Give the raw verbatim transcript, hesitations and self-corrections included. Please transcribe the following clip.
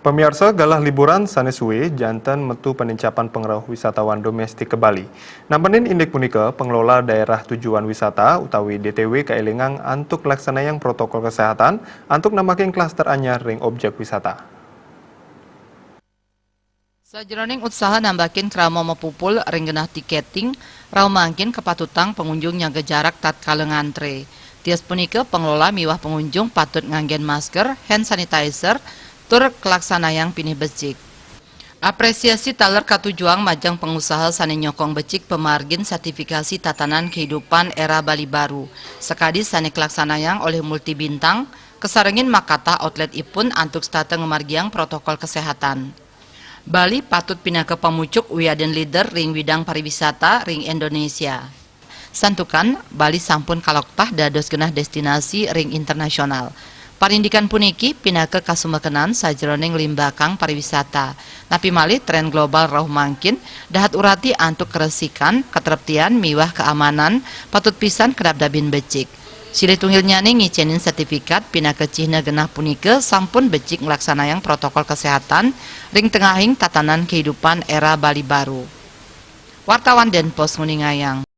Pamiarsa, galah liburan sané suwé janten metu panincapan pangrauh wisatawan doméstik ka Bali. Nampenin indik punika, pengelola daerah tujuan wisata utawi D T W kaélingang antuk nglaksanayang protokol kesehatan antuk nambakin klaster anyar ring objek wisata. Sajeroning utsaha nambakin krama mapupul ring genah tiketing, rauh mangkin kapatutang pangunjung nyaga jarak tatkala ngantré. Tios punika, pengelola miwah pangunjung patut nganggén masker, hand sanitizer, tur kalaksanayang pinih becik. Apresiasi taler katujuang majeng pangusaha sané nyokong becik pamargin sertifikasi tatanan kehidupan era Bali Baru, sakadi sané kalaksanayang olih Multi Bintang, kasarengin makatah outlet ipun antuk setata ngamargiang protokol kesehatan. Bali patut pinaka pamucuk wiadin leader ring widang pariwisata ring Indonesia. Santukan, Bali sampun kaloktah dados genah destinasi ring internasional. Parindikan puniki pinaka kasumekenan sajeroning limbakang pariwisata. Napi malih, trén global rauh mangkin dahat urati antuk karesikan, katreptian, miwah kaamanan patut pisan kadabdabin becik. Silih tunggilnyané ngicénin sertifikat pinaka cihna genah punika sampun becik nglaksanayang protokol kesehatan ring tengahing tatanan kehidupan era Bali Baru. Wartawan Denpos nguningayang.